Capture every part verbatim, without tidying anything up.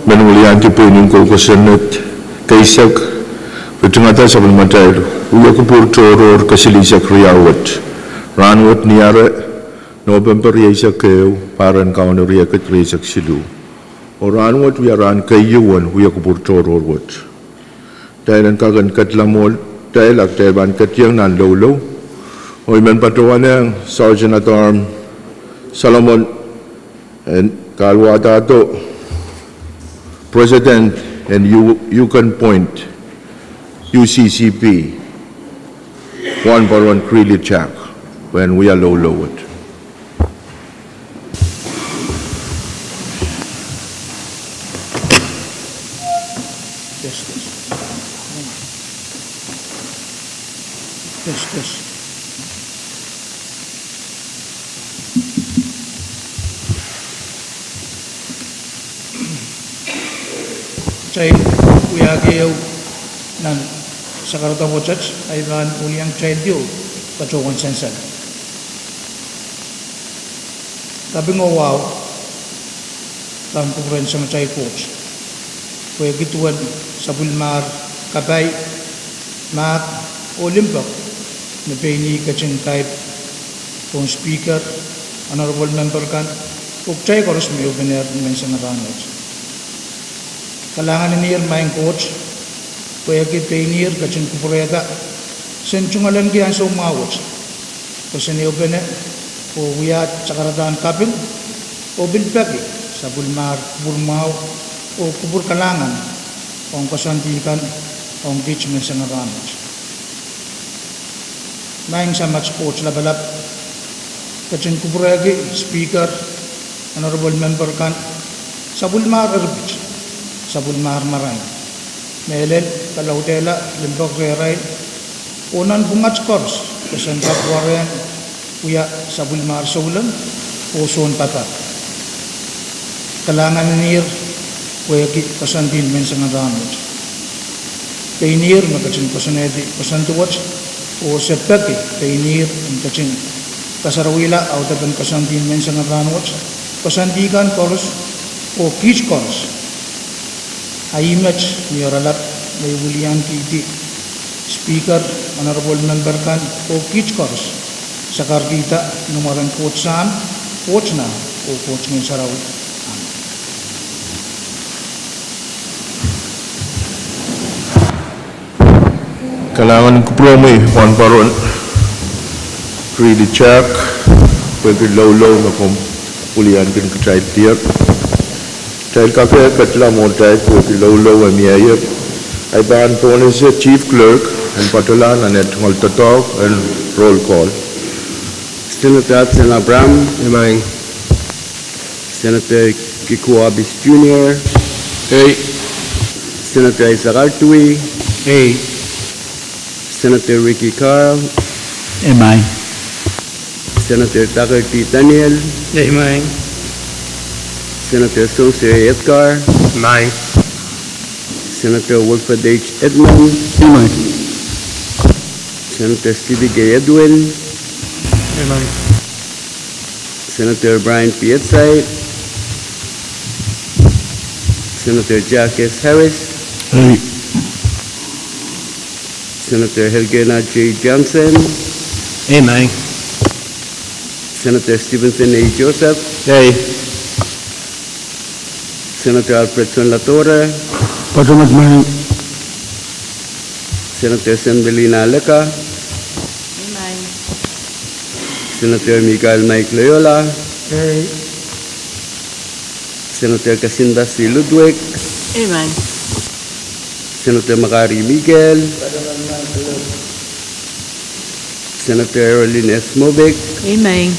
Men weliandi pein en kou kosonned keisek, ritingada sapwellimatail wia kupwur tohrohr kesilihsek riau wet. Rahnwet ni ahr, Nopempe rieisek ehu, pahr en Kauno riekid rieisek siluh. Oh rahnwet wia rahn keieu en wia kupwur tohrohr wet. Kitail en kak en ketlahng mour kitail, a kitail pahn ketieng nan loulou. Oh I men patohwanehng Sergeant at Arms Solomon en kaluwadahdo President en U-, Yukon Point, U C C P, Wahnpoaron Greeley Jack, pwehn wia loulou wet. Kitail wiahki ehu nan sakaradahn pwoatet, I pahn wiliandi kitail diu patohwan sansal. Kaping oh wahu pahn kupwuren Samatail Koht, pwehki duwen sapwellimahr kapai, mahk, oh limpoak me pein ih ketin kaip pohn Speaker, Honorable Member kan, oh kitail koaros me ehupene ni menseng rahnwet. Kalahngan en ihr, Maing Koht, pwehki pein ihr ketin kupwurehda sen tungoalenki ansou mwahu wet, pwe sen ehupene oh wia sakaradahn kaping, oh pil peki sapwellimahr kupwur mwahu oh kupwur kalahngan ong koasoandi kan ong kiht menseng rahnwet. Maing Samat Koht Lapalap, ketin kupwurehki Speaker, Honorable Member kan, sapwellimahr eripit, sapwellimahr marain, mehlel kalaudehla limpoak rehrail, oh nanpwungat koaros, pwe sen kak warehng wia sapwellimahr souleng oh sounpapah. Kalahngan en ihr pwehki koasoandi ni menseng rahnwet. Pein ihr me ketin koasoanehdi koasoandi wet, oh se peki pein ihr en ketin kasarawihla audepen koasoandi ni menseng rahnwet, koasoandi kan koaros, oh kiht koaros. A ih met ni oaralap me I wiliandihdi Speaker, Honorable Member kan, oh kiht koaros, sakarkihda ni mwaren Koht Sahm, Koht Nah, oh Koht Ngehn Sarawi. Amen. Kalahngan en kupwuromwi Wahnpoaron Greeley Jack, pwehki loulou me komw wiliandi kitail diar. Kitail kak ketlahng mourtail pwehki loulou me mieier. I pahn pohnese Chief Clerk en patohla nan eh tungoal doadoahk en roll call. Senator Hudson Abraham. Imaing. Senator Kikuoa Bise Junior. Ei. Senator Isaac R. Tui. Ei. Senator Ricky Carl. Imaing. Senator Tucker T. Daniel. Imaing. Senator Songster A. Edgar. Imaing. Senator Wilfred H. Edmund. Imaing. Senator Stevie K. Edwin. Imaing. Senator Brian P. Hetzaid. Senator Jack S. Harris. Ei. Senator Elkena J. Johnson. Imaing. Senator Stevenson A. Joseph. Ei. Senator Alfredson Ladora. Patohwan imaing. Senator Semdelina Aleka. Imaing. Senator Michael Mike Loyola. Ei. Senator Kasinda C. Ludwig. Imaing. Senator Makari Mikel. Senator Erolin S. Movick. Imaing.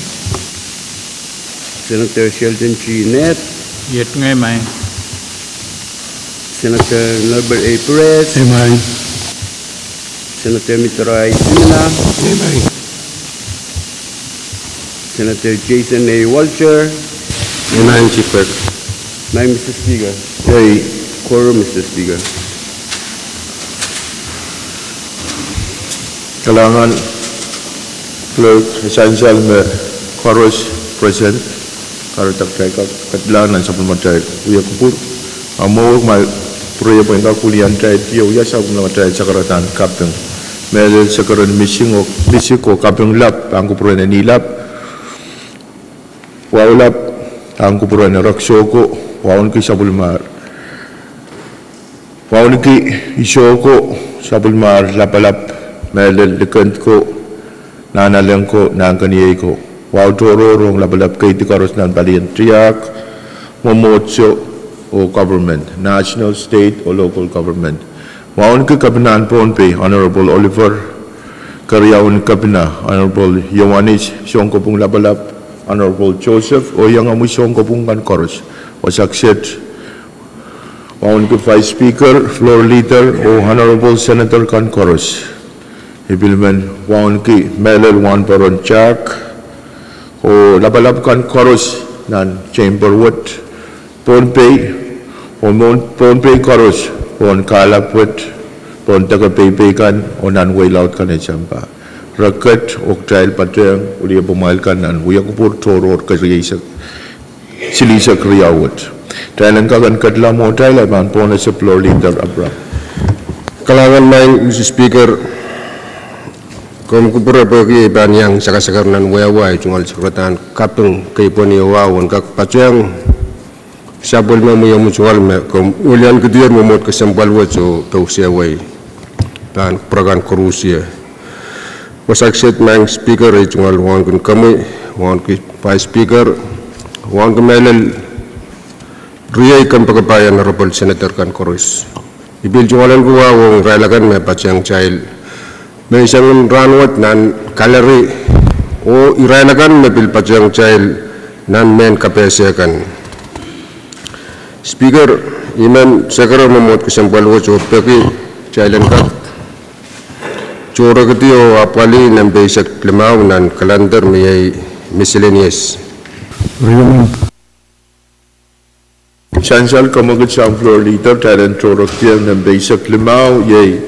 Senator Sheldon G. Nett. Iet ngehi, imaing. Senator Norbert A. Perez. Imaing. Senator Mitro I. Simina. Imaing. Senator Jason A. Walter. Imaing, Chief Clerk. Imaing, Mister Speaker. Ei. Quorum, Mister Speaker. Kalahngan Clerk, e sansal me koaros present, kahrehda kitail kak ketlahng nan sapwellimatail wia kupwur. Amwo kumwail pwurehng pweida kulian tail tieu ia sapwellimatail sakaradahn kaping. Mehlel sakaradahn misik oh, misik oh kaping lap, pahn kupwuren eni lap. Wahu lap, pahn kupwuren erekiso ko, wauneki sapwellimahr. Wauneki iso ko, sapwellimahr lapalap, mehlel likend ko, nahnalek ko, nahnkeniei ko. Wahu tohrohr ong lapalap keidi koaros nan palien tiahk, mwomwohdiso oh government, national, state oh local government. Wauneki Kepinahn Pohnpei, Honorable Oliver, keriaun Kepina, Honorable Ioanis Sounkopohng Lapalap, Honorable Joseph, oh iengomwi Sounkopohng kan koaros. Wasa kiset, wauneki Vice Speaker, Floor Leader, oh Honorable Senator kan koaros. I pil men wauneki mehlel wahnpoaron tiahk oh lapalap kan koaros nan chamber wet, Pohnpei, oh Pohnpei koaros, pohn kahlap wet, pohn deke peipei kan, oh nan wehi laud kan en sampah. Re ket oh kitail patehng wiliepamwail kan nan wia kupwur tohrohr keriaisek, silihsek riau wet. Kitail en kak en ketla mwohtail, I pahn pwon ese Floor Leader Abraham. Kalahngan maing Mister Speaker, komw kupwure pwehki I pahn iang sakasakar nan wehwe ahi tungoal sakaradahn kaping keipweni oh wahu en kak patehng sapwellimomwi omwi tungoal me komw weliankihdier mwomwohd kesempwal wet oh pousehwei pahn kupwur akan koaros. Wasa kiset maing Speaker, ei tungoal wauneki komwi, wauneki Vice Speaker, wauneki mehlel riei kompoakepahi Honorable Senator kan koaros. I pil tungoal en kuwa ong irail akan me patehng kitail menseng en rahnwet nan gallery oh irail akan me pil patehng kitail nan mehn kapehse kan. Speaker, I men sakara mwomwohd kesempwal wet oh peki kitail en kak tohrekidi oh apwalih nempe eisek limau nan calendar me iei miscellaneous. Sansal, komwekid sang Floor Leader, kitail en tohrekidier nempe eisek limau iei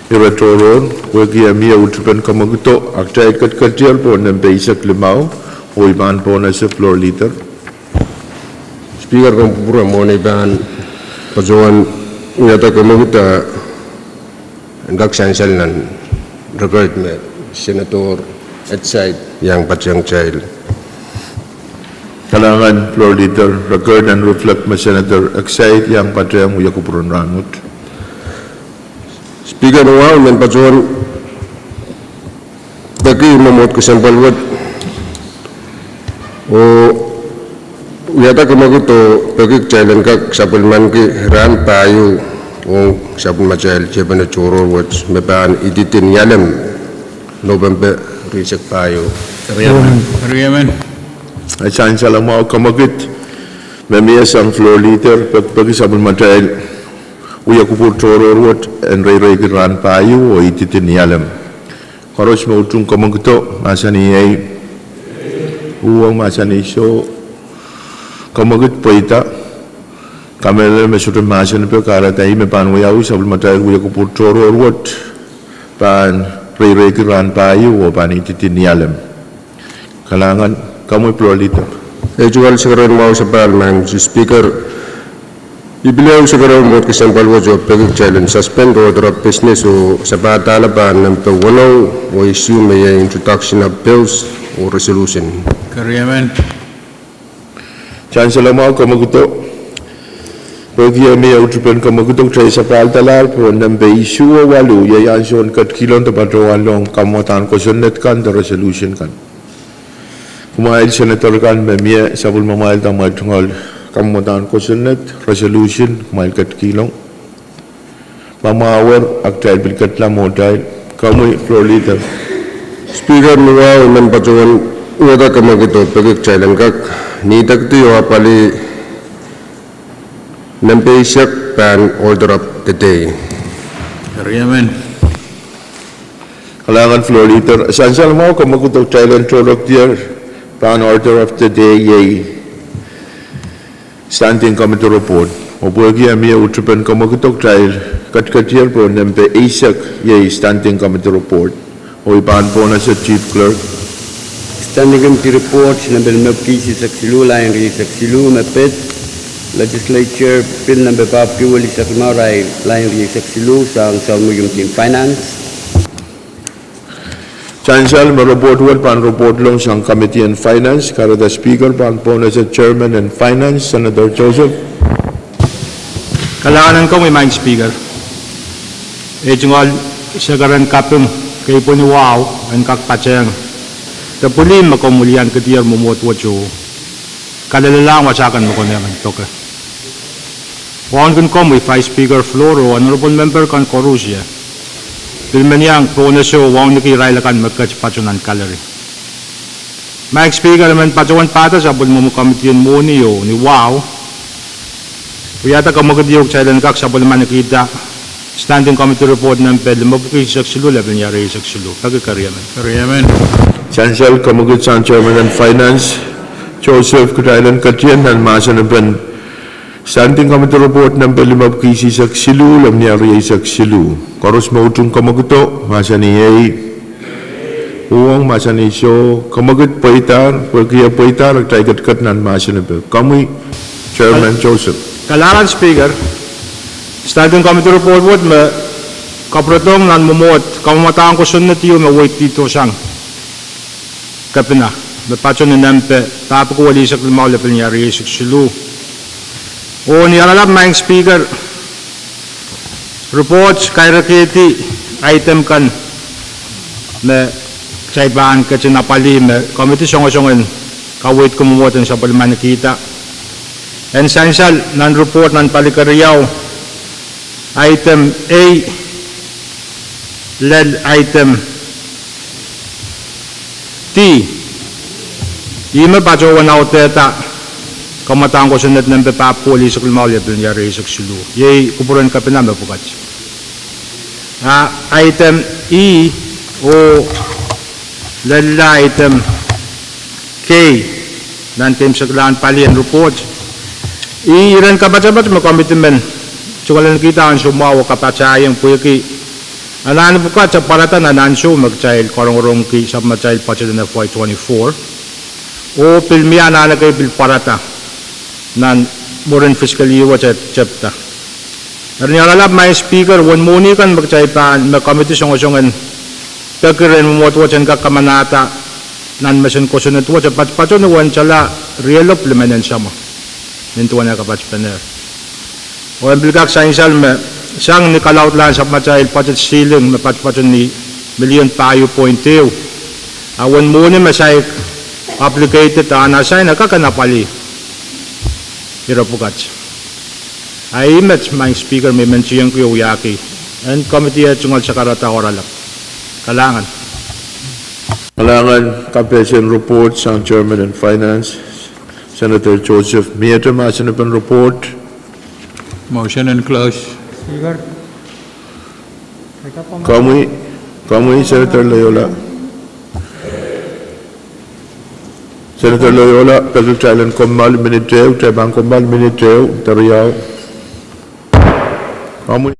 ire tohrohr, pwehki e mie uhtipen komwekido, a kitail ketiketier pohn nempe eisek limau, oh I pahn pwon ese Floor Leader. Speaker, komw kupwure mwohn I pahn patohwan wiahda komwekid en kak sansal nan record me Senator Excite iang patehng kitail. Kalahngan Floor Leader, record en reflect me Senator Excite iang patehng wia kupwuren rahnwet. Speaker, ni wahu I men patohwan peki mwomwohd kesempwal wet oh wiahda komwekid oh peki kitail en kak sapwellimanki rahn pahieu ong sapwellimatail tiepene tohrohr wet me pahn ididin Nialem, Nopempe rieisek pahieu. E sansal mwahu komwekid me mie sang Floor Leader pekipeki sapwellimatail wia kupwur tohrohr wet en reireiki rahn pahieu oh ididin Nialem. Koaros me utung komwekido, mahsanih ei. Uhwong, mahsanih soh. Komwekid pweida. Kamehlele me sohte mahsen pil kahrehda ih me pahn wiawi, sapwellimatail wia kupwur tohrohr wet pahn reireiki rahn pahieu oh pahn ididin Nialem. Kalahngan, komwi Floor Leader. Ei tungoal sakarahn mwahu sapahl maing Speaker. I pil ehu sakara mwomwohd kesempwal wet oh peki kitail en suspend order of business oh sapahdahla pahn nempe weneu oh issue me iei introduction of bills oh resolution. Sansal mwahu komwekido, pwehki e mie uhtipen komwekido, kitail sapahdahla pohn nempe isuh oh waluh, iei ansoun ketikihlondo patohwalohng kamwadahn kosonned kan de resolution kan. Kumwail Senator kan me mie sapwellimamwail de amwail tungoal kamwadahn kosonned, resolution, kumwail ketikihlong. Ma mwahu, a kitail pil ketla mwohtail. Komwi Floor Leader. Speaker, ni wahu I men patohwan wiahda komwekid oh peki kitail en kak nidekdi oh apwalih nempe eisek pahn order of the day. Kalahngan Floor Leader. Sansal mwahu komwekid oh kitail en tohrekdier pahn order of the day iei Standing Committee Report. Oh pwehki e mie uhtipen komwekido, kitail ketiketier pohn nempe eisek iei Standing Committee Report. Oh I pahn pwon ese Chief Clerk. Standing Committee Report nempe limepwiki, eisek siluh, lain rieisek siluh, me pid Legislature Bill Nempe Pahpwiki Weliseklmau, Line rieisek siluh, sang Salmwikimtin Finance. Sansal me report wet pahn report long sang Committee en Finance, kahrehda Speaker pahn pwonehse Chairman en Finance, Senator Joseph. Kalahngan en komwi, Maing Speaker. Ei tungoal sekeren kaping, keipweni wahu en kak patehng de pwilin me komw wilian kidier mwomwohd wet oh kalelehiong wasa kan me konehng en doke. Wauneki komwi Vice Speaker Floor oh honorable member kan koaros, pil men iang pwonehse oh wauneki irail akan me ket patoh nan gallery. Maing Speaker, I men patohwan pahda sapwellimomwi committee en mwohni oh ni wahu wiahda kamwekid ieu kitail en kak sapwellimanikihda Standing Committee Report Nempe limepwuki eisek siluh, lepin ia rieisek siluh. Peki keriemen. Keriemen. Sansal kamwekid sang Chairman en Finance, Joseph, kitail en ketin nan mahsen en Standing Committee Report Nempe limepwuki eisek siluh, lepin ia rieisek siluh. Koaros me utung kamwekido, mahsanih ei. Uhwong, mahsanih soh. Kamwekid pweidahr, pwehki e pweidahr, kitail ketiket nan mahsen en Speaker. Komwi, Chairman Joseph. Kalahngan Speaker, Standing Committee Report wet me kapwuredohng nan mwomwohd kamwamadahn kosonned ieu me weidihdo sang kepina me patoh ni Nempe Pahpwiki Weliseklmau, lepin ia rieisek siluh. Oh ni oaralap, Maing Speaker, report kairekehdi item kan me kitail pahn ketin apwalih me committee songosong en kaweidki mwomwohd en sapwellimanikihda. En sansal nan report nan pali keriau, item A lel item D, ih me patohwan audehda kamwamadahn kosonned Nempe Pahpwiki Weliseklmau, lepin ia rieisek siluh. Iei kupwuren kepina me pwukat. A item E oh lella item K nan keimwseklahn pali en report, ih iren kapatapat me committee men tungoalenki ansou mwahu oh kapatahieng pwehki anahne pwukat e pwarada nan ansou me kitail karongorongki sapwmatail budget en FY twenty-four, oh pil mie anahne kei pil pwarada nan mwurin fiscal year wet e tepda. Eri ni oaralap, Maing Speaker, uwen mwohni kan me kitail pahn, me committee songosong en peki rehn mwomwohd wet en kak kamanahda nan mesen kosonned wet e patopato ni uwen tala rielopw limenen samwa nin duwen eh kapatpene. Oh en pil kak sansal me sang ni kalaudlahn sapwmatail budget ceiling me patopato ni million pahieu point ehu, a uwen mwohni me saik obligated a anahne sain e kak en apwalih ire pwukat. A ih met, Maing Speaker, me I men tiengki oh wiahki. En committee e tungoal sakarada oaralap. Kalahngan. Kalahngan. Kapehse en report sang Chairman en Finance, Senator Joseph. Miehte mahsen en report? Motion en close. Komwi, komwi Senator Loyola. Senator Loyola, peki kitail en kommoal minit ehu, kitail pahn kommoal minit ehu de riau. Komwi.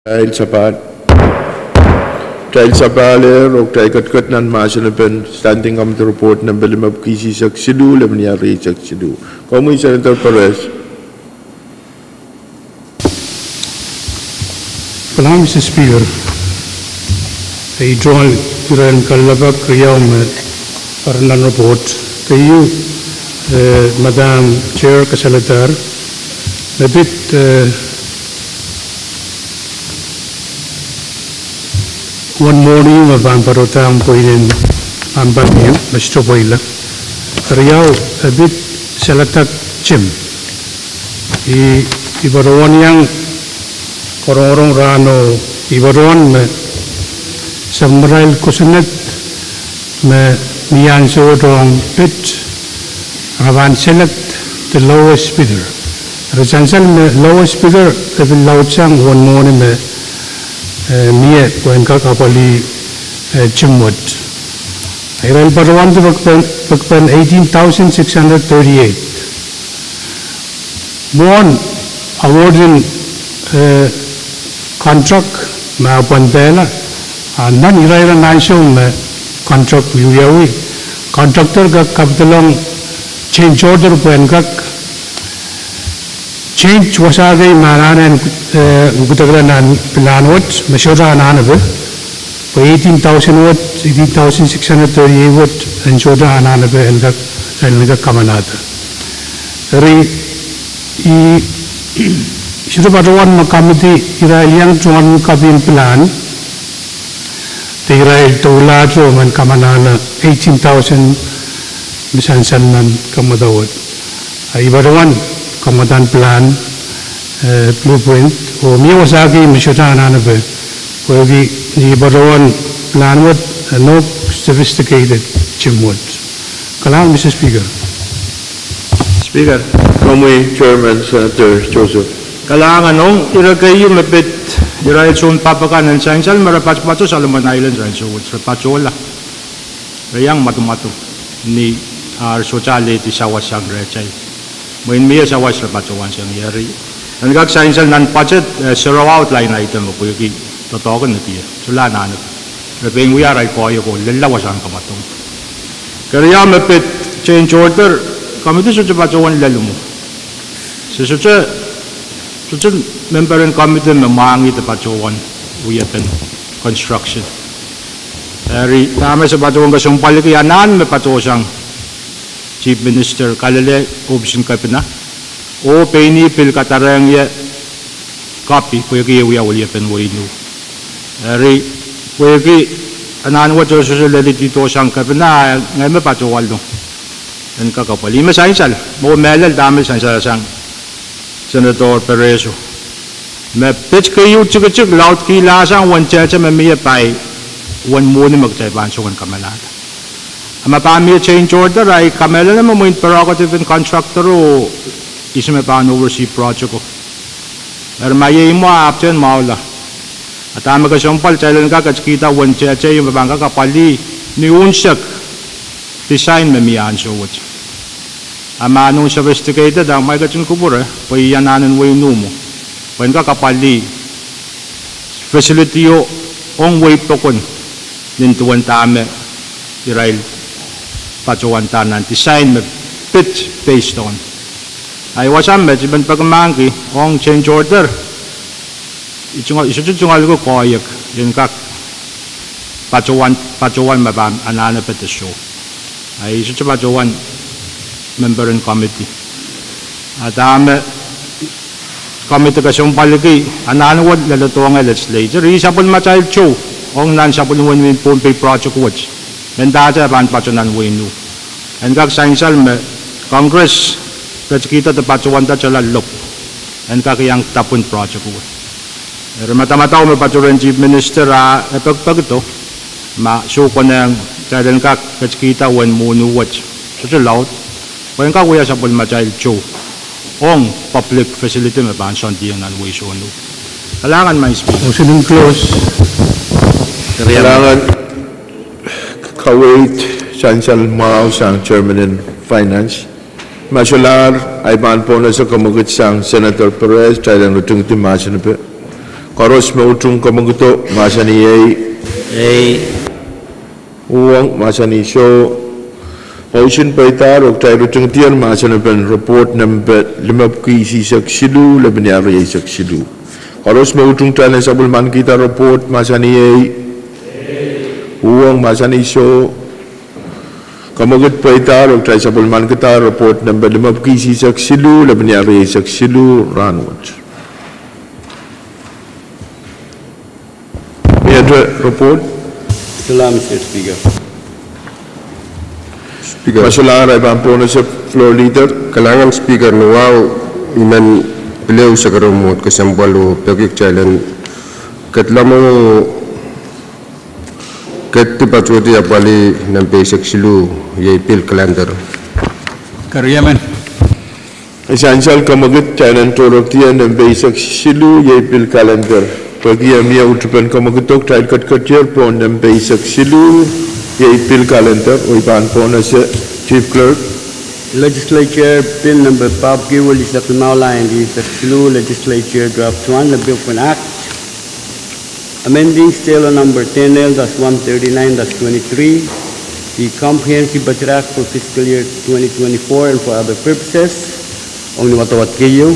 Kitail sapahl. Kitail sapahl oh kitail ketiket nan mahsen en Standing Committee Report nempe limepwiki eisek siluh, lemeniar eisek siluh. Komwi Senator Perez. Kalahngan, Mister Speaker. Ei tohn irail kalelapak riau me pahn nan report. Keieu, eh, Madam Chair kasalehdahr, me pid, eh, uwen mwohni me pahn patohda pweinen ampapiu me sitopweila. Riau, e pid Seledak Gym. I, I patohwan iang korongorong rahno, I patohwan me samwarail kosonned me mi ansou ong pid, re pahn select the lowest bidder. Re sansal me lowest bidder e pil laudsang uwen mwohni me, eh, mie pwehn kak apwalih, eh, gym wet. Irail patohwan de pekpen, pekpen eighteen thousand six hundred thirty-eight. Mwohn award en, eh, contract me pahn pehla, a nan irair en ansou me contract wiawi, contractor kak kapidolong change order pwehn kak change wasa kei me anahne, eh, kudekla nan pilahn wet, me sohte anahnepe. Pwe eighteen thousand wet, eighteen thousand six hundred thirty-eight wet, en sohte anahnepe en kak, en kak kamanada. Eri, I, I sohte patohwan me committee irail iang tohn kapin pilahn, de irail doulahte men kamanahla eighteen thousand me sansal nan kamwadawad. A I patohwan kamwadahn pilahn, eh, blueprint, oh mie wasa kei me sohte anahnepe, pwehki I patohwan pilahn wet, eh, nohk sophisticated gym wet. Kalahngan, Mister Speaker. Speaker. Komwi Chairman Senator Joseph. Kalahngan. Ong ire keieu me pid irail soun pahpa kan en sansal me re patopato Solomon Islands ansou wet, re patohla. Re iang mwatomwato ni ar sohte alehdi sawas sang rehtail. Mwein mie sawas re patohwan sang eri. En kak sansal nan budget, eh, zero out line item pwehki doadoahk en epie. Sohla anahnepe. Re pein wia arail koahiek oh lella wasahn kamwadong. Keriau me pid change order, committee sohte patohwan lel mwo. Se sohte, sohte member en committee me mwahngih de patohwan wiepen construction. Eri dahme se patohwan kesempwaliki anahn me patohsang Chief Minister kalelehn ohpis en kepina, oh pein ih pil kadarehng ie copy pwehki e wia weliepen wehin Nuh. Eri pwehki anahn wet sohte lel ididosang kepina, ngehi me patohwalo en kak apwalih. Ih me sansal, mwo mehlel dahme sansalasang Senator Perez o, me pid keieu tikitik laudkihlasang uwen tehte me mie pai uwen mwohni me kitail pahn song en kamehlahda. A ma pahn mie change order, ahi kamehlele me mwein prerogative en contractor o, ihs me pahn oversee project o. Eri ma iei imwa, ahpwtehn mwahula. A dahme kesempwal, kitail en kak ketikihda uwen tehte me pahn kak apwalih ni unsek design me mie ansou wet. A ma nohn sophisticated, a ma I ketin kupwure, pwe I anahn en wehin Nuh mwo, pwe en kak apwalih facility o ong wehi pokon, nin duwen dahme irail patohwanda nan design me pid based on. Ahi wasa me I men peki mahkki ong change order, I sohte tungoal ko koahiek en kak patohwan, patohwan me pahn anahnepe de soh. Ahi sohte patohwan member en committee. A dahme committee kesempwaliki, anahn wet leledohng legislature, ih sapwellimatail tou ong nan sapwellimomwi en Pohnpei project wet. Mendahte pahn patoh nan wehin Nuh. En kak sansal me Congress ketikihda de patohwanda tala lop en kak iang dapwin project wet. Eri madamadau me patohrehn Chief Minister a e pekipekdo ma soh konehng kitail en kak ketikihda uwen mwohni wet sohte laud, pwe en kak wia sapwellimatail tou ong public facility me pahn soandiong nan wehi Nuh. Kalahngan, Madam Speaker. Motion to close. Kalahngan, kaweid sansal mwahu sang Chairman en Finance. Ma solahr, ahi pahn pohnese kemwekid sang Senator Perez, kitail en ritingdi mahsen epe. Koaros me utung kamwakido mahsanih ei. Ei. Uhwong mahsanih soh. Motion peidahr oh kitail ritingdier mahsenepen report nempe limepwiki isihsek siluh, lepin ia rieisek siluh. Koaros me utung kitail en sapwellimankihda report mahsanih ei. Uhwong mahsanih soh. Kamwakid peidahr oh kitail sapwellimankihda report nempe limepwiki isihsek siluh, lepin ia rieisek siluh rahnwet. Miehte report. Salam, Mister Speaker. Speaker. Masulahr, I pahn pohnese floor leader. Kalahngan Speaker ni wahu, I men pil ehu sakarawi mwohd kesempwal oh peki kitail en kedlahng oh kedi patohdi apwalih nempe eisek siluh, iei pil calendar. Keriemen. E sansal kamwakid kitail en tohrohrkihda nempe eisek siluh, iei pil calendar. Pwehki e mie utupen kamwakido, kitail ketiketier pohn nempe eisek siluh, iei pil calendar, oh I pahn pohnese Chief Clerk. Legislature Bill number papki welihsek limau, lain eisek siluh, Legislature Draft One, Bill for an Act amending State Law number ten L dash one thirty-nine dash twenty-three, the Comprehensive Budget Act for fiscal year twenty twenty-four and for other purposes. Ong ni wadawad keieu.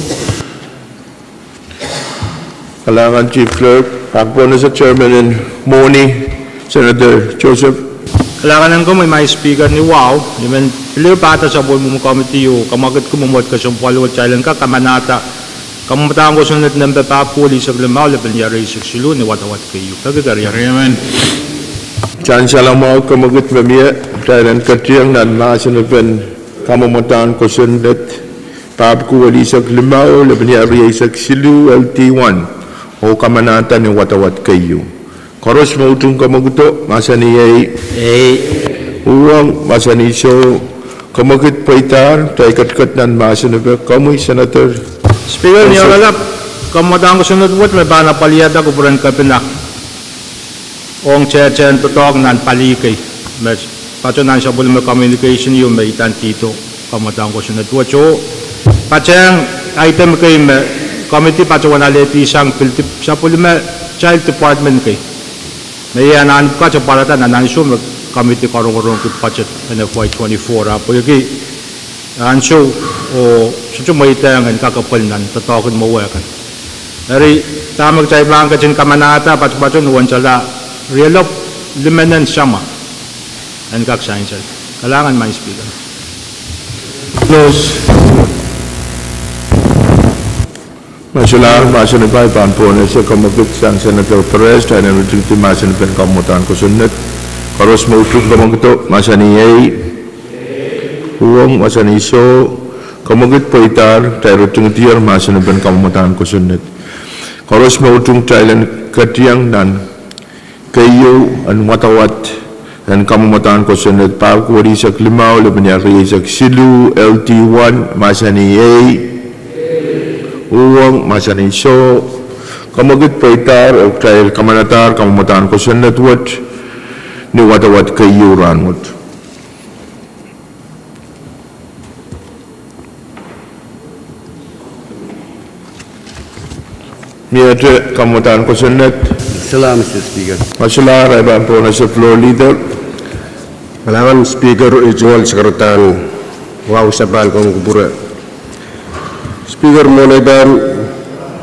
Kalahngan Chief Clerk, ahpw pohnese Chairman en mwohni, Senator Joseph. Kalahngan en komwi, Madam Speaker, ni wahu, I men pil ehu pahda sapwellimomwi committee oh kamwakidki mwomwohd kesempwal oh kitail en kak kamanahda kamwadahn kosonned nempe papki welihsek limau, lepin ia rieisek siluh ni wadawad keieu. Peki keriemen. Sansal mwahu kamwakid me mie, kitail en ketiong nan mahsenepen kamwadahn kosonned papki welihsek limau, lepin ia rieisek siluh, L D one, oh kamanahda ni wadawad keieu. Koaros me utung kamwakido mahsanih ei. Ei. Uhwong mahsanih soh. Kamwakid peidahr, kitail ketiket nan mahsenepe, komwi Senator. Speaker, ni oaralap, kamwadahn kosonned wet me pahn apwalihada kupwuren kepina ong tehtehn doadoahk nan pali kei me patoh nan sapwellime communication ieu me idantihdo kamwadahn kosonned wet oh patehng item kei me committee patohwan alehdisang pil dip-, sapwellime kitail department kei me iei anahn pwukat e pwarada nan ansou me committee karongaronki budget en F Y twenty-four, ahpw pwehki ansou oh sohte mweidehng en kak apwal nan doadoahk en mwowe kan. Eri dahme kitail pahn ketin kamanahda patopato ni wensala rielopw limenen samwa en kak sansal. Kalahngan, Madam Speaker. Masulahr, mahsen akan I pahn pohnese kamwakid sang Senator Perez, kitail en ritingdi mahsenepen kamwadahn kosonned. Koaros me utung kamwakido mahsanih ei. Uhwong mahsanih soh. Kamwakid pweidahr, kitail ritingdier mahsenepen kamwadahn kosonned. Koaros me utung kitail en ketiong nan keieu en wadawad en kamwadahn kosonned papki welihsek limau, lepin ia rieisek siluh, L D one, mahsanih ei. Uhwong mahsanih soh. Kamwakid pweidahr oh kitail kamanadahr kamwadahn kosonned wet ni wadawad keieu rahnwet. Miehte kamwadahn kosonned. Salam, Mister Speaker. Masulahr, I pahn pohnese floor leader. Kalahngan Speaker, I tungoal sakaradahn wahu sapahl komw kupwure. Speaker, mwohn ei pahn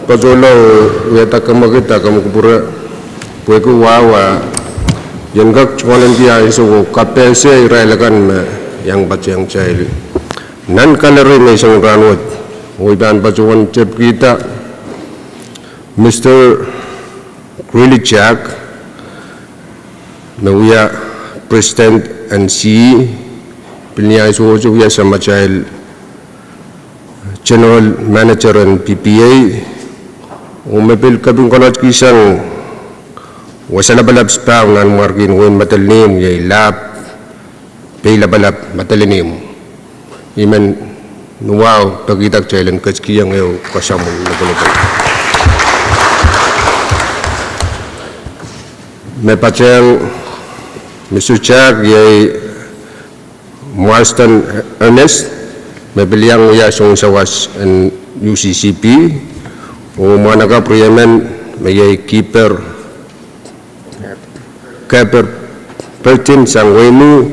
patohla oh wiahda kamwakid ah komw kupwure pwehki wahu ah I en kak tungoalenki ansou oh kapehse irail akan me iang patehng kitail nan gallery me I sang rahnwet, oh I pahn patohwan tepkihda Mister Greeley Jack me wia President en C E, pil ni ansou wia samatail General Manager en P P A, oh me pil kapingkolokehdi sang wasa lapalap sipahu nanmwarkien wehin Madolenihmw, iei Lahp, Peilapalap, Madolenihmw. I men ni wahu pekihda kitail en ketikihong ehu kasamwo lopwolopwol. Me patehng Mister Jack iei Marston Ernest, me pil iang wia sounsawas en U C C P, oh mwahnakapw riemen me iei Kieper, Kieper Peltin sang Weimuu,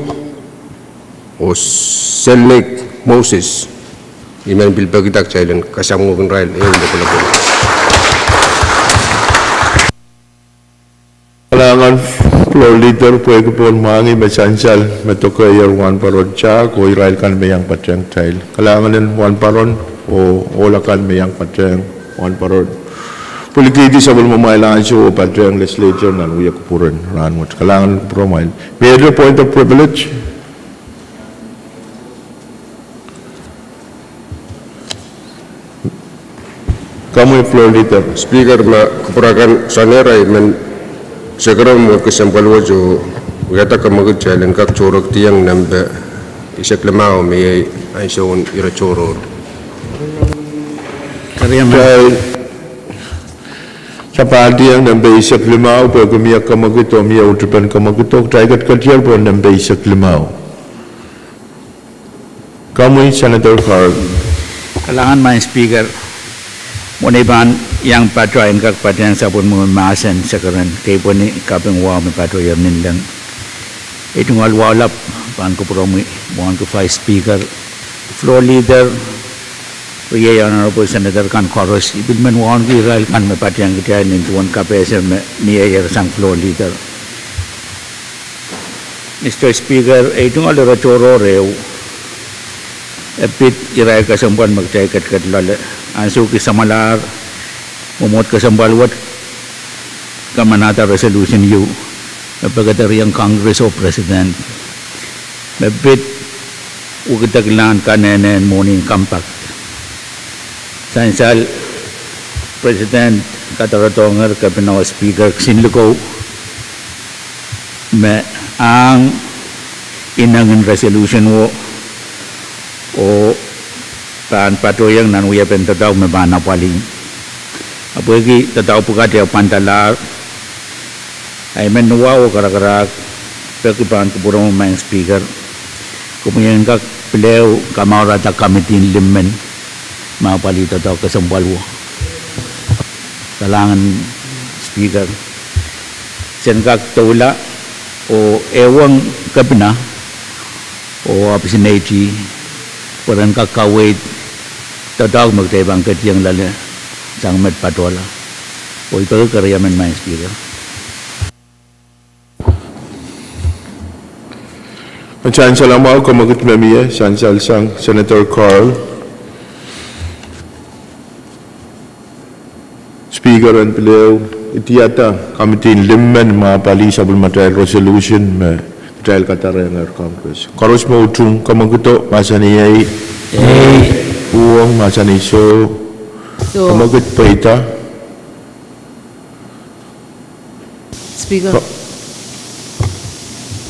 oh Selnik Moses. I men pil pekida kitail en kasamwohkin irail ehu lokolok. Kalahngan Floor Leader pwehki pohn mwahngih me sansal me dokedoke wahnpoaron taik oh irail kan me iang patehng kitail. Kalahngan en wahnpoaron oh ohl akan me iang patehng wahnpoaron. Pwilikihdi sapwellimamwail ansou oh patehng legislature nan wia kupwuren rahnwet. Kalahngan kupwuramwail. Mie point of privilege. Komwi Floor Leader. Speaker, ma kupwuramwail kan soangen irail men sekeromw wet kesempwal wet oh wiahda kamwekid, kitail en kak tohrohrkihdiong nempe eisek limau me iei ansoun ire tohrohr. Kitail sapahldiong nempe eisek limau pwehki mie kamwekid oh mie uhtipen kamwekid oh kitail ketiketier pohn nempe eisek limau. Komwi Senator Carl. Kalahngan Madam Speaker, mwohn ei pahn iang patoh en kak patehng sapwellime mahsen sekeren, keipweni kaping wahu me patohier nin leng. Ei tungoal wahu lap pahn kupwuromwi wauneki Vice Speaker, Floor Leader, riei Honorable Senator kan koaros, I pil men wauneki irail kan me patehng kitail nin duwen kapehse me mieier sang Floor Leader. Mister Speaker, ei tungoal ire tohrohr ehu, e pid irair kesempwal me kitail ketiket loale. Ansou ki samwalahr mwomwohd kesempwal wet, kamanahda resolution ieu me pekederehiong Congress oh President me pid wekidekilahn kanehnen mwohnin compact. Sansal President kadarodohnger Kepina oh Speaker kisin likou me ahng inengin resolution wo oh pahn patohiong nan wiepen doadoahk me pahn apwalih. A pwehki doadoahk pwukat e pwandalahr, I men wahu oh karakarahk, peki pahn kupwuromwi Madam Speaker, komwi en kak pil ehu kamourada committee en limmen me apwalih doadoahk kesempwal wo. Kalahngan Speaker, sen kak doula oh ehuong Kepina oh ohpis en A G pwe ren kak kaweid doadoahk me kitail pahn ketiong loale sang met patohla. Oh I peki keriamen Madam Speaker. Sansal mwahu, kamwekid me mie, sansal sang Senator Carl. Speaker en pil ehu idiada committee en limmen me apwalih sapwellimatail resolution me kitail kadarehngehr Congress. Koaros me utung kamwekido mahsanih ei. Ei. Uhwong mahsanih soh. Soh. Kamwekid pweida. Speaker. Ko-,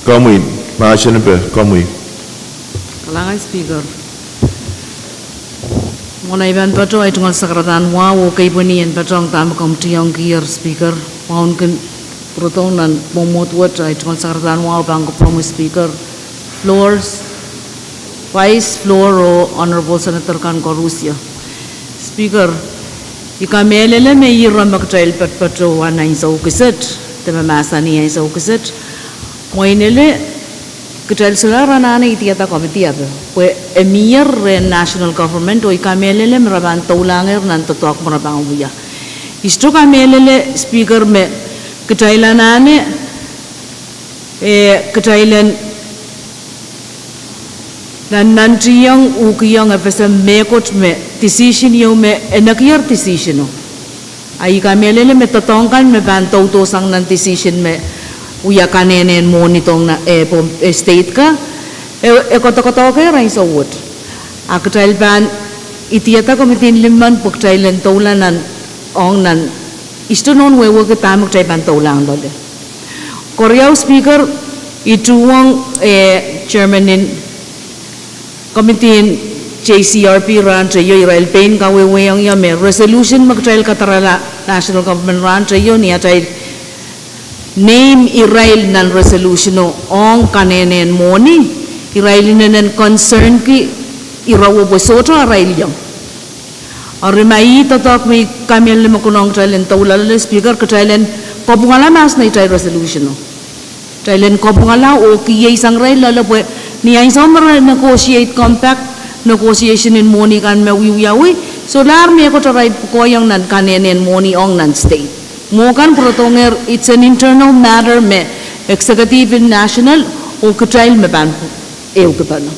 komwi, mahsen pe, komwi. Kalahngan Speaker. Mwohn ei pahn patoh ei tungoal sakaradahn wahu oh keipweni en patohng dahme komw tiongkier Speaker. Wauneki pwurodohng nan mwomwohd wet ei tungoal sakaradahn wahu pahn kupwuromwi Speaker, Floors, Vice, Floor oh Honorable Senator kan koarusie. Speaker, I kamehlele me ire me kitail patpato nan ansou kiset, de me mahsanih ansou kiset, mwein ele kitail solahr anahne idiada committee ape, pwe e mier rehn national government oh I kamehlele me re pahn doulahngehr nan doadoahk me re pahn wia. I sohte kamehlele Speaker me kitail anahne, eh, kitail en nannantiong, uhkiong F S M mehkot me decision ieu me e nekier decision o. A I kamehlele me doadoahk kan me pahn doudousang nan decision me wia kanehnen mwohni dohng nan, eh, Pohnpei, eh, state ka, e, e kodokodohkehr ansou wet. A kitail pahn idiada committee en limmen pwe kitail en doula nan, ong nan, I sohte nohn wehwehki dahme kitail pahn doulahng loale. Keriau Speaker, I tuhwong, eh, chairman en committee en J C R P rahn teio, irail pein kawehwehiong ie me resolution me kitail kadarala national government rahn teio, ni atail name irail nan resolution o ong kanehnen mwohni, irail inenen concern ki ire wo pwe sohte arail iong. Eri ma ih doadoahk me I kamehlele me konehng kitail en doula loale, Speaker, kitail en kapwungala mahs neitail resolution o. Kitail en kapwungala oh kihsang irail loale pwe ni ansou me re negotiate compact, negotiation en mwohni kan me wiewiawi, solahr mehkot arail pwukoahng nan kanehnen mwohni ong nan state. Mwo kan pwurodohngehr, it's an internal matter me executive en national oh kitail me pahn ehukipene.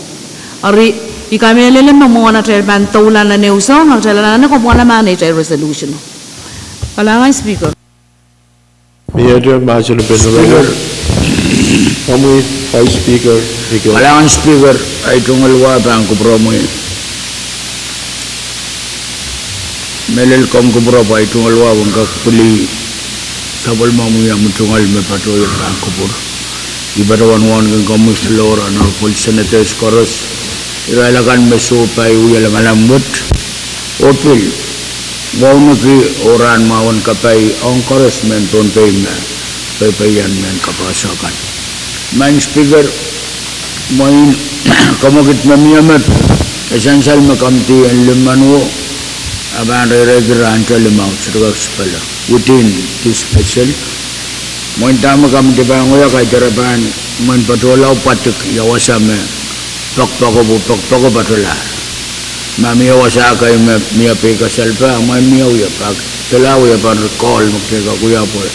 Eri I kamehlele me mwohn atail pahn doula nan ehu soahng, atail anahne kapwungala mahs neitail resolution o. Kalahngan Speaker. Miehte mahsen en pene Speaker. Komwi Vice Speaker, Speaker. Kalahngan Speaker, ahi tungoal wah pahn kupwuromwi. Mehlel komw kupwure pwe ahi tungoal wah en kak pwili sapwellimomwi omwi tungoal me patohwan pahn kupwur. I patohwan wauneki komwi solahr, Honorable Senators koaros, irail akan me sohpai wia lamalam wet, oh pil wauneki oh rahn mwahu en kapai ong koaros mehn Pohnpei me peipeien mehn kapehse kan. Maing Speaker, mwein kemwekid me mie met, e sansal me kamidi en limmen wo, a pahn reireiki rahn te limau, sohte kak sipele, within this special. Mwein dahme kamidi pahn wia, kaidehn re pahn mwein patohla oh pwadik ia wasa me poakpoako, poakpoako patohlahr. Ma mie wasa kei me mie pei kasalpa, mwein mie wiepe, kitail wiepen recall me kitail kak wia pwe,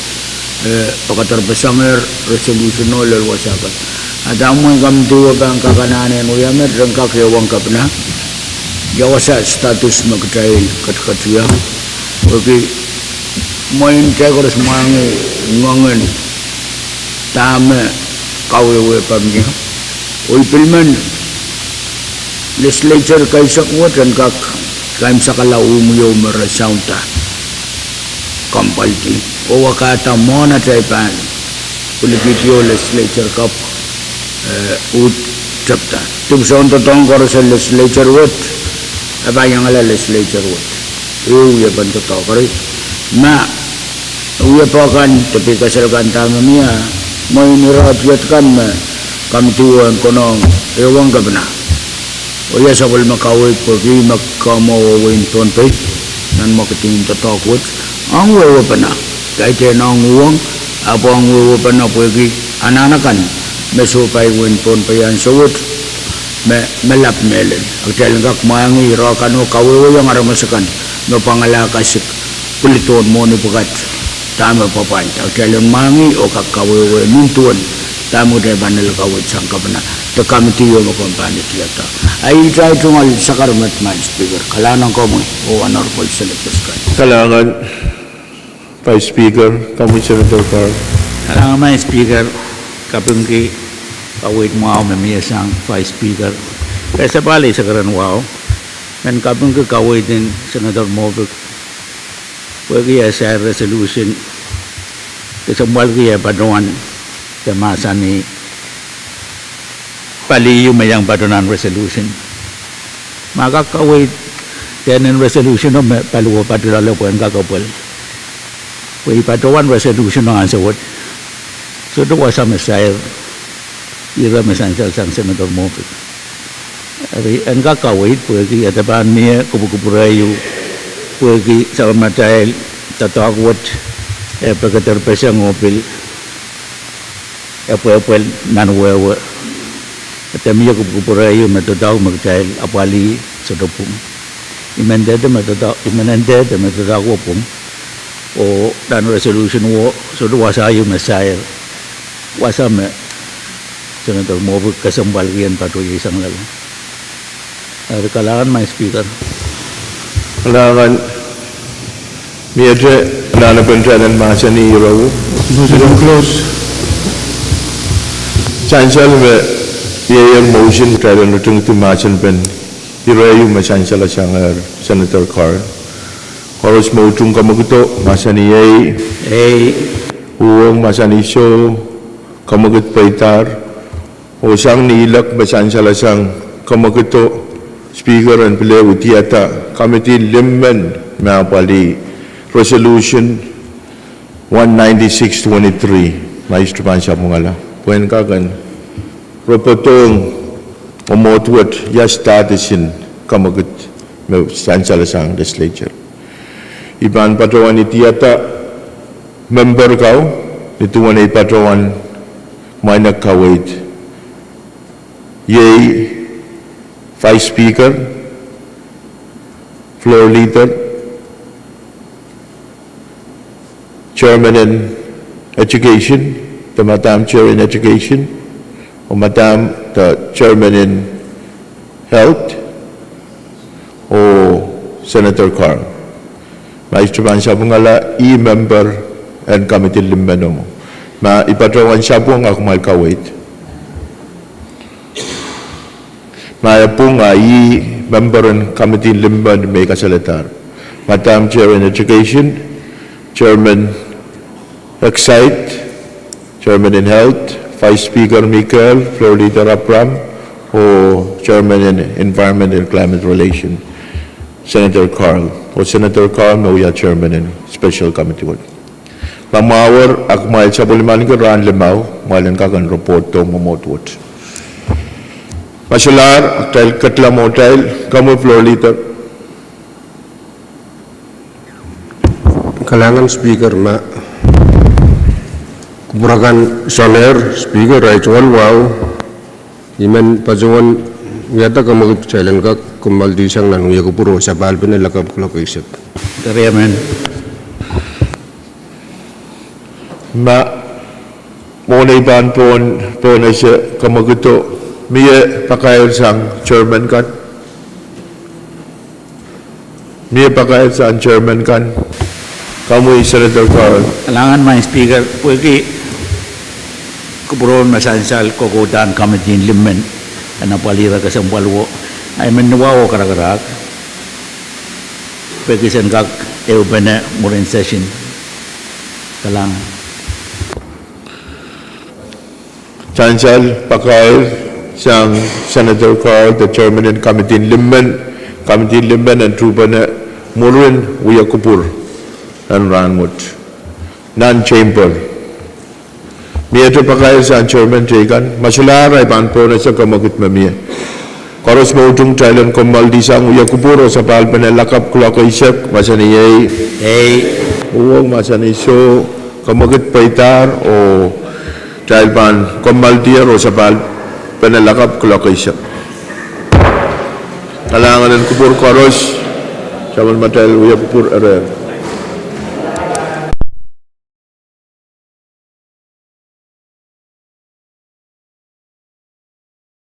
eh, pakatarpesengehr resolution o lel wasa kan. A dahme mwein kamidi wia pahn kak anahne en wia met, ren kak ehuong kepina ia wasa status me kitail ketiket ie. Pwehki mwein kitail koaros mwahngih ngoangen dahme kawehwe pahn mie. Oh I pil men legislature kaisek wet en kak kaimwisekala uhmw ieu me re saunda kompaldi oh wakahda mwohn atail pahn pwilikihdi oh legislature kapw, eh, uhd tepda. Dipwisoun doadoahk koaros en legislature wet, e pahn iangala legislature wet. Ehu wiepen doadoahk eri. Ma wiepe kan de pei kasal kan dahme mie, mwein irair iet kan me kamidi wet en konehng ehuong kepina. Oh ia sapwellime kaweid pwehki me kamwo oh wehin Pohnpei, nan mwekid en doadoahk wet, ong wehwehpene. Kaidehn ong uhwong, ahpw ong wehwehpene pwehki anahn akan me sohpai wehin Pohnpei ansou wet, me, me lap mehlel. A kitail en kak mwahngih irair kan oh kawehwehiong aramas akan me pwangala kasik pwilidohn mwohni pwukat dahme pwapwainda. A kitail en mwahngih oh kak kawehwe nin duwen dahme kitail pahn ale kaweid sang kepina de kamidi ieu me komw pahn idihada. A ih ahi tungoal sakaramet, Maing Speaker. Kalahngan ong komwi oh Honorable Senators kan. Kalahngan Vice Speaker, komwi Senator Carr. Kalahngan Maing Speaker, kapingki kaweid mwahu me mie sang Vice Speaker. Kasapahl eisek ren wahu, men kapingki kaweid en Senator Moffitt pwehki e sair resolution kesempwalki eh patohwan de mahsanih pali ieu me iang patohwan resolution. Ma kak kaweid dehn en resolution o me pali wet patohlahlo pwe en kak epwel, pwe I patohwan resolution o ansou wet, sohte wasa me sair, ire me sansal sang Senator Moffitt. Eri en kak kaweid pwehki e de pahn mie kupwukupwure ieu pwehki sapwellimatail doadoahk wet e pekederpeseng oh pil epwepwel nan wehwe. E de mie kupwukupwure ieu me doadoahk me kitail apwalih sohte pwung. I men dehde me doadoahk, I men dehde me doadoahk wet pwung, oh nan resolution wet sohte wasa ieu me sair, wasa me Senator Moffitt kesempwalki en patohwan ieiang loale. Eri kalahngan Maing Speaker. Kalahngan. Miehte anahnepen kitail en mahsanih ire wet. Motion to close. Sansal me ieiang motion, kitail en ritingdi mahsenpen ire ieu me sansalasang Senator Carr. Koaros me utung kemwekido, mahsanih ei. Ei. Uhwong, mahsanih soh. Kemwekid pweidahr. Oh sang ni ilek me sansalasang kemwekido, Speaker, en pil idihada kamidi limmen me apwalih resolution one ninety-six twenty-three, ma I sohte pahn sapwungala, pwe en kak en repwodohng oh mwohd wet ia status en kemwekid me sansalasang legislature. I pahn patohwan idihada member kau, ni duwen ei patohwan kumwail en kaweid. Iei Vice Speaker, Floor Leader, Chairman en Education, the Madam Chair in Education, oh Madam the Chairman in Health, oh Senator Carl. Ma ihte pahn sapwungala, ih member en committee limmen mwo. Ma I patohwan sapwung, a kumwail kaweid. Ma e pwung, a ih member en committee limmen me I kasaledahr. Madam Chair in Education, Chairman Excite, Chairman in Health, Vice Speaker Mikel, Floor Leader Abraham, oh Chairman in Environment and Climate Relation, Senator Carl, oh Senator Carl me wia Chairman en Special Committee wet. Ma mwahuier, a kumwail sapwellimaniki rahn limau, kumwail en kak en report dohng mwomwohd wet. Ma solahr, kitail ketla mwohtail, komwi Floor Leader. Kalahngan Speaker, ma kupwur akan soangen Speaker, ahi tungoal wahu, I men patohwan wiahda kamwekid kitail en kak kommoaldihsang nan wia kupwur oh sapahl pene lakapw kuloak eisek. Ma mwohn ei pahn pohnese kamwekido, mie pakair sang chairman kan? Mie pakair sang chairman kan? Komwi Senator Carl. Kalahngan Madam Speaker, pwehki kupwuro me sansal kokoudahn committee limmen en apwalih rehn kesempwal wet, I men ni wahu oh karakarahk pwehki sen kak ehupene mwurin session. Kalahngan. Sansal pakair sang Senator Carl, the chairman en committee limmen, committee limmen en tuhpene mwurin wia kupwur en rahn wet nan chamber. Miehte pakair sang chairman teikan? Ma solahr, ahi pahn pohnese kamwekid me mie. Koaros me utung, kitail en kommoaldihsang wia kupwur oh sapahl pene lakapw kuloak eisek, mahsanih ei. Ei. Uhwong, mahsanih soh. Kamwekid pweidahr oh kitail pahn kommoaldier oh sapahl pene lakapw kuloak eisek. Kalahngan en kupwur koaros, sapwellimatail wia kupwur erehr.